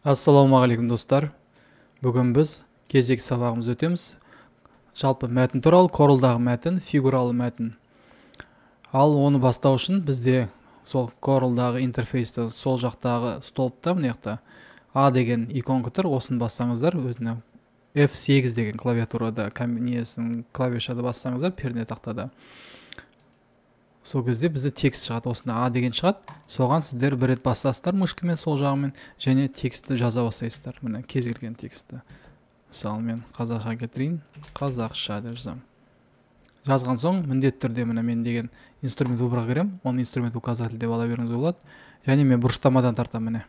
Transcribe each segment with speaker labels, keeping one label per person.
Speaker 1: Ассалаумағалейкум, достар! Бүгін біз кезекті сабағымызды өтеміз. Жалпы мәтін туралы, Corel-дағы мәтін, фигуралы мәтін. Ал оны бастау үшін бізде сол Corel-дағы интерфейсті сол жақтағы столбта, мына жақта А деген иконка тұр, осыны бассаңыздар, өзіне F8 деген клавиатурада, несін, клавишада бассаңыздар, перне тақтада. Сол кезде бізде текст шығады, осында А деген шығады. Соған сіздер бір рет басасыздар мышкамен сол жағымен және текстті жаза бастайсыздар. Міне, кез келген текстті. Мысалы, мен қазақша кетірейін, қазақша деп жазамын. Жазған соң міндетті түрде міне мен деген инструмент выборға кіремін, оны инструмент указатель деп ала беруіңізге болады. Және мен бұрыштамадан тартамын, міне.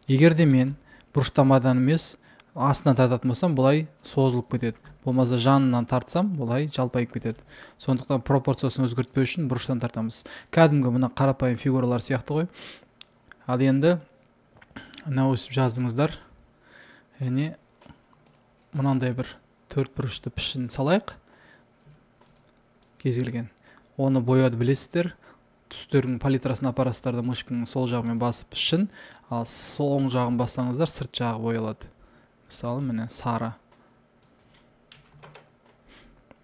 Speaker 1: Егер де мен бұрыштамадан емес, астынан тартатын болсам, бұлай созылып кетеді. Болмаса жанынан тартсам, бұлай жалпайып кетеді. Сондықтан пропорциясын өзгертпеу үшін бұрыштан тартамыз. Кәдімгі мына қарапайым фигуралар сияқты ғой. Ал енді мына өсіп жаздыңыздар. Және мынандай бір төрт бұрышты пішін салайық. Кез келген. Оны бояуды білесіздер. Түстердің палитрасын апарасыздар да мышканың сол жағымен басып пішін, ал сол оң жағын бассаңыздар, сырт жағы боялады. Мысалы, міне, сары.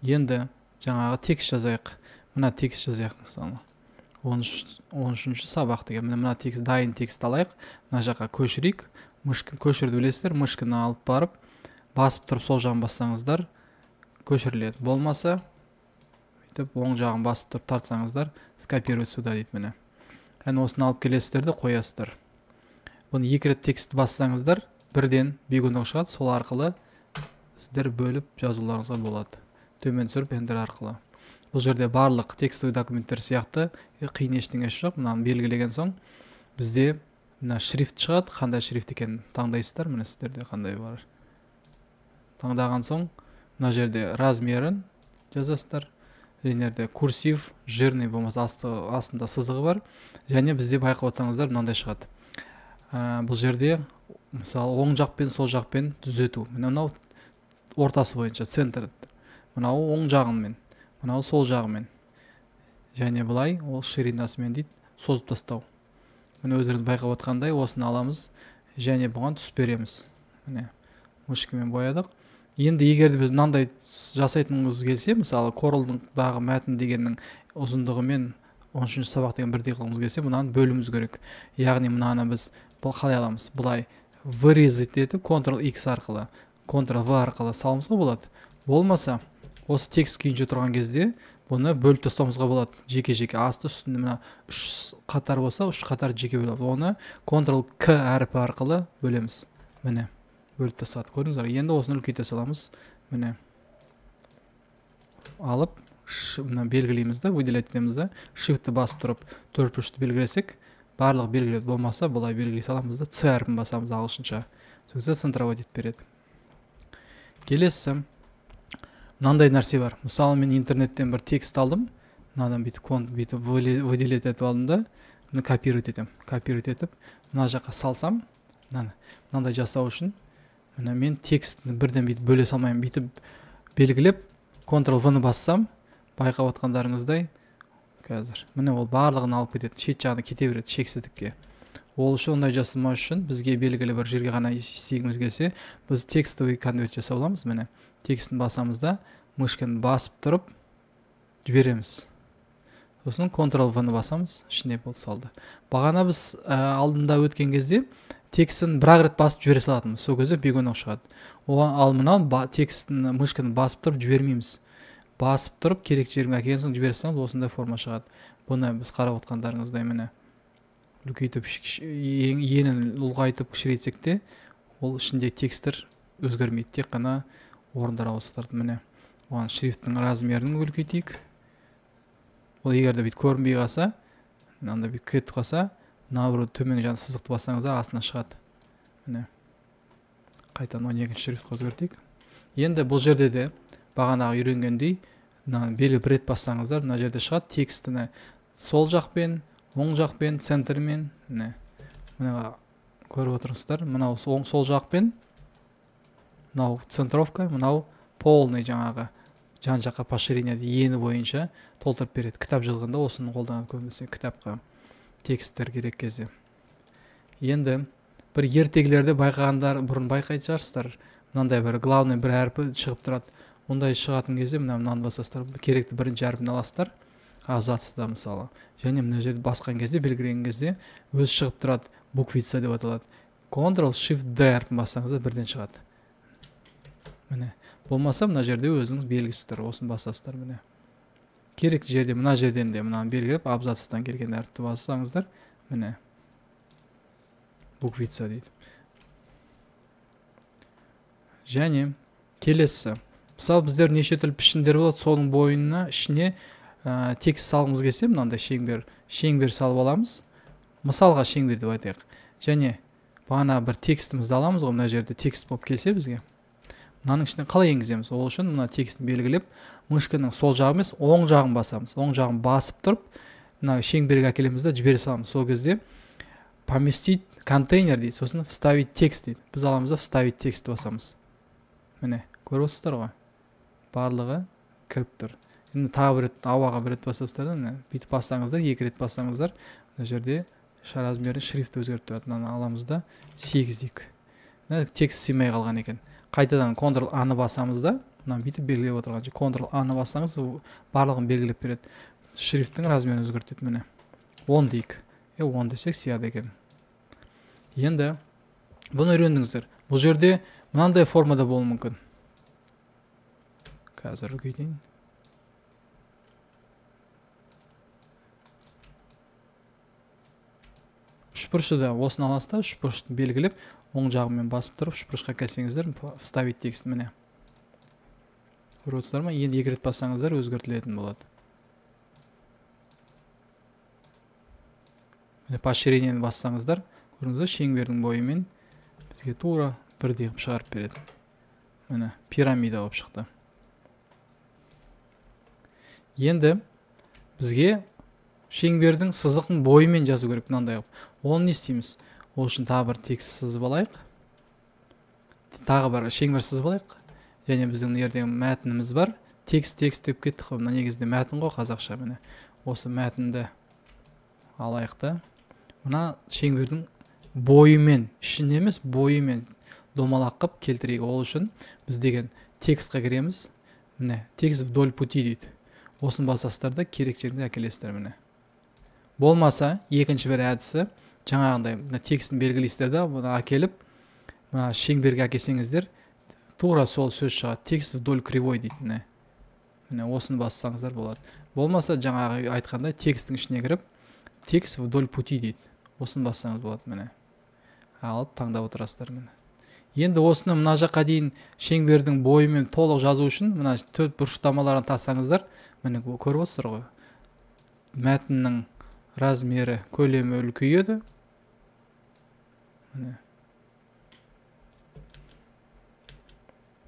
Speaker 1: Енді жаңағы текст жазайық. Мына текст жазайық, мысалы. 13-ші сабақ деген. Міне, мына текст, дайын текст алайық. Мына жаққа көшірейік. Мышка көшіруді білесіздер. Мышканы алып барып, басып тұрып сол жағын бассаңыздар, көшіріледі. Болмаса, бүйтіп оң жағын басып тұрып тартсаңыздар, скопировать сюда дейді, міне. Әне, осыны алып келесіздер де қоясыздар. Бұны екі рет текстті бассаңыздар, бірден бегунок шығады. Сол арқылы сіздер бөліп жазуларыңызға болады. Төмен түсіріп Enter арқылы. Бұл жерде барлық текстовый документтер сияқты қиын ештеңесі жоқ. Мынаны белгілеген соң бізде мына шрифт шығады. Қандай шрифт екенін таңдайсыздар. Міне, сіздерде қандай бар. Таңдаған соң мына жерде размерін жазасыздар. Және жерде курсив, жирный, болмаса астында сызығы бар. Және бізде, байқап отырсаңыздар, мынандай шығады. Бұл жерде мысалы оң жақ пен сол жақпен түзету. Міне, мынау ортасы бойынша центр. Мынау оң жағымен, мынау сол жағымен. Және былай ол ширинасымен дейді, созып тастау. Міне, өздеріңіз байқап отқандай, осыны аламыз және бұған түс береміз. Міне, мышкамен боядық. Енді егер де біз мынандай жасайтынымыз келсе, мысалы, Corel-дағы мәтін дегеннің ұзындығымен 13-ші сабақ деген бірдей қылғымыз келсе, мынаны бөлуіміз керек. Яғни мынаны біз бұл қалай аламыз? Былай вырезать етіп, Ctrl X арқылы, Ctrl V арқылы салуымызға болады. Болмаса, осы текст күйінше тұрған кезде бұны бөліп тастауымызға болады. Жеке-жеке асты үстінде мына үш қатар болса, үш қатар жеке бөліп. Оны Ctrl К әрпі арқылы бөлеміз. Міне, бөліп тастадық. Көрдіңіздер? Енді осыны үлкейте саламыз. Міне. Алып, мына белгілейміз да, выделять етеміз да, Shift-ті басып тұрып, төрт бұрышты белгілесек, барлығы белгіледі. Болмаса, былай белгілей саламыз да, C әрпін басамыз ағылшынша. Сол кезде центровать етіп береді. Келесі мынандай нәрсе бар. Мысалы, мен интернеттен бір текст алдым. Мынадан бүйтіп бүйтіп выделять етіп алдым да, мына копировать етемін. Копировать етіп, мына жаққа салсам, мынаны мынандай жасау үшін міне мен текстті бірден бүйтіп бөле салмаймын. Бүйтіп белгілеп, Ctrl V-ны бассам, байқап отқандарыңыздай, қазір міне ол барлығын алып кетеді, шет жағына кете береді шексіздікке. Ол үшін, ондай жасамау үшін, бізге белгілі бір жерге ғана істегіміз келсе, біз текстовый конверт жасап аламыз. Міне, текстін басамыз да, мышканы басып тұрып жібереміз. Сосын Ctrl V-ны басамыз, ішіне бұл салды. Бағана біз алдында өткен кезде текстін бір-ақ рет басып жібере салатынбыз. Сол кезде бегунок шығады. Оған, ал мынау текстін мышканы басып тұрып жібермейміз. Басып тұрып керек жеріне әкелген соң жібере саламыз, осындай форма шығады. Бұны біз қарап отқандарыңыздай, міне, үлкейтіп, енін ұлғайтып кішірейтсек те, ол ішіндегі тексттер өзгермейді, тек қана орындар ауыстырады. Міне, оған шрифттің размерін үлкейтейік. Ол егер де бүйтіп көрінбей қалса, мынандай бүйтіп кетіп қалса, наоборот төменгі жағын сызықты бассаңыздар, астына шығады. Міне, қайтадан 12-ші шрифтқа өзгертейік. Енді бұл жерде де бағанағы үйренгендей, мынаны белгі бір рет бассаңыздар, мына жерде шығады текстіні сол жақпен, оң жақпен, центрмен, міне, мына көріп отырсыздар, мынау оң сол жақпен, мынау центровка, мынау полный жаңағы жан жаққа расширение ені бойынша толтырып береді. Кітап жазғанда осыны қолданады көбінесе, кітапқа тексттер керек кезде. Енді Бір ертегілерде байқағандар бұрын байқайтын шығарсыздар. Мынандай бір главный бір әрпі шығып тұрады. Ондай шығатын кезде мынаны басасыздар. Керекті бірінші әрпін аласыздар. Абзацта мысалы. Және мына жерді басқан кезде, белгілеген кезде өзі шығып тұрады. Буквица деп аталады. Ctrl Shift D әрпін бассаңыздар бірден шығады. Міне. Болмаса мына жерде өзіңіз белгісі тұр. Осыны басасыздар міне. Керекті жерде мына жерден де мынаны белгілеп абзацтан келген әріпті бассаңыздар, міне. Буквица дейді. Және келесі. Мысалы біздер неше түрлі пішіндер болады, соның бойына ішіне текст салғымыз келсе, мынандай шеңбер салып аламыз. Мысалға шеңбер деп айтайық. Және бағана бір текстімізді аламыз ғой, мына жерде текст болып келсе бізге. Мынаның ішіне қалай енгіземіз? Ол үшін мына текстін белгілеп, мышканың сол жағы емес, оң жағын басамыз. Оң жағын басып тұрып, мына шеңберге әкелеміз де жібере саламыз. Сол кезде поместить контейнер дейді, сосын вставить текст дейді. Біз аламыз да вставить текст басамыз. Міне, көріп отырсыздар ғой. Барлығы кіріп тұр. Енді тағы бір рет ауаға бір рет басасыздар да, міне, бүйтіп бассаңыздар, екі рет бассаңыздар, мына жерде размері шрифті өзгеріп тұрады. Мынаны аламыз да 8 дейік. Мына текст сыймай қалған екен. Қайтадан Ctrl A-ны басамыз да, мынаны бүйтіп белгілеп отырған жерде Ctrl A-ны бассаңыз, барлығын белгілеп береді. Шрифттің размерін өзгертеді міне. 10 дейік. 10 десек сияды екен. Енді бұны үйрендіңіздер. Бұл жерде мынандай формада болуы мүмкін. Қазір үлкейтейін. Үшбұрышты да осыны аласыздар, үшбұрышты белгілеп, оң жағымен басып тұрып, үшбұрышқа келсеңіздер, вставить текст міне. Көріп отырсыздар ма? Енді екі рет бассаңыздар өзгертілетін болады. Міне расширениені бассаңыздар, көрдіңіздер, шеңбердің бойымен бізге тура бірдей қылып шығарып береді. Міне пирамида болып шықты. Енді бізге шеңбердің сызықтың бойымен жазу керек мынандай қылып. Оны не істейміз? Ол үшін тағы бір текст сызып алайық. Тағы бір шеңбер сызып алайық. Және біздің мына жерде мәтініміз бар. Текст, текст деп кеттік қой. Мына негізінде мәтін ғой қазақша міне. Осы мәтінді алайық та. Мына шеңбердің бойымен, ішінде емес, бойымен домалақ қылып келтірейік. Ол үшін біз деген текстқа кіреміз. Міне, текст вдоль пути дейді. Осыны басасыздар да керек жеріне әкелесіздер міне. Болмаса, екінші бір әдісі, жаңағындай мына текстін белгілейсіздер да, бұны әкеліп, мына шеңберге әкелсеңіздер, тура сол сөз шығады. Текст вдоль кривой дейді міне. Міне осыны бассаңыздар болады. Болмаса, жаңағы айтқандай текстің ішіне кіріп, текст вдоль пути дейді. Осыны бассаңыз болады міне. Алып таңдап отырасыздар міне. Енді осыны мына жаққа дейін шеңбердің бойымен толық жазу үшін мына төрт бұрыштамаларын тасаңыздар, міне көріп отырсыздар ғой. Мәтіннің размері, көлемі үлкейеді. Міне.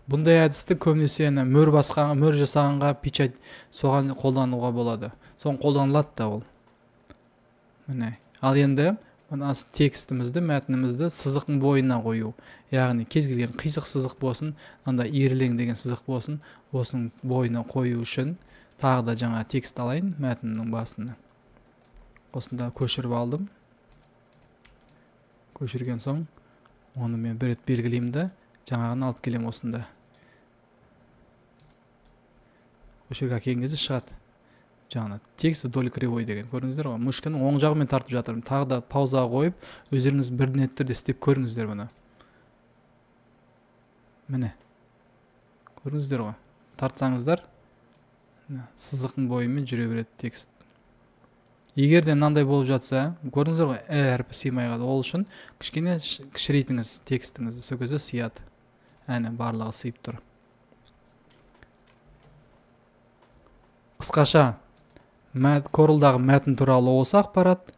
Speaker 1: Бұндай әдісті көбінесе мөр басқанға, мөр жасағанға, печать соған қолдануға болады. Соған қолданылады да ол. Міне. Ал енді мына текстімізді, мәтінімізді сызықтың бойына қою. Яғни кез келген қисық сызық болсын, мынандай иірілең деген сызық болсын, осының бойына қою үшін тағы да жаңа текст алайын мәтіннің басына. Осында көшіріп алдым. Көшірген соң оны мен бір рет белгілеймін да, жаңағыны алып келемін осында. Осы жерге әкелген кезде шығады. Жаңа текст вдоль кривой деген. Көрдіңіздер ғой, мышканың оң жағымен тартып жатырмын. Тағы да паузаға қойып, өздеріңіз бірден түрде істеп көріңіздер бұны. Міне. Көрдіңіздер ғой. Тартсаңыздар, сызықтың бойымен жүре береді текст. Егер де мынандай болып жатса, көрдіңіздер ғой, ә әрпі сыймай қалды. Ол үшін кішкене кішірейтіңіз текстіңізді, сол кезде сыяды. Әне, барлығы сыйып тұр. Қысқаша Corel-дағы мәтін туралы осы ақпарат.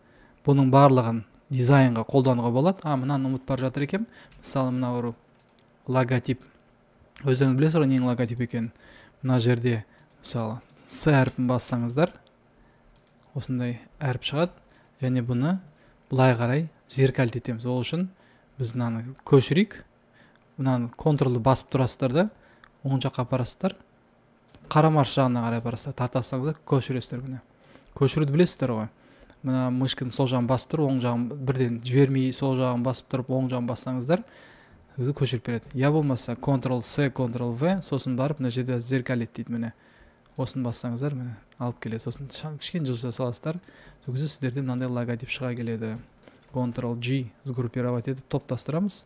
Speaker 1: Бұның барлығын дизайнға қолдануға болады. Мынаны ұмытып бара жатыр екенмін. Мысалы, мынау логотип. Өздеріңіз білесіздер ғой ненің логотип екенін. Мына жерде, мысалы, С әрпін бассаңыздар, осындай әріп шығады. Және бұны былай қарай зеркальт етеміз. Ол үшін біз мынаны көшірейік. Мынаны контролды басып тұрасыздар да, оң жаққа апарасыздар. Қарамарш жағына қарай апарасыздар. Тартасаңыздар, көшіресіздер міне. Көшіруді білесіздер ғой. Мына мышканың сол жағын басып тұрып, оң жағын бірден жібермей, сол жағын басып тұрып, оң жағын бассаңыздар, өзі көшіріп береді. Я болмаса Ctrl C, Ctrl V, сосын барып мына жерде зеркалить дейді, міне. Осыны бассаңыздар, міне, алып келеді. Сосын кішкене жылжыта саласыздар. Сол кезде сіздерде мынандай логотип шыға келеді. Ctrl G, сгруппировать етіп топтастырамыз.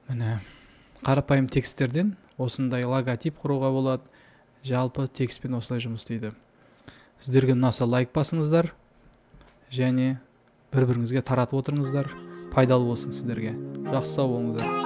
Speaker 1: Міне, қарапайым тексттерден осындай логотип құруға болады. Жалпы текстпен осылай жұмыс істейді. Сіздерге ұнаса, лайк басыңыздар және бір біріңізге таратып отырыңыздар. Пайдалы болсын сіздерге. Жақсы, сау болыңыздар.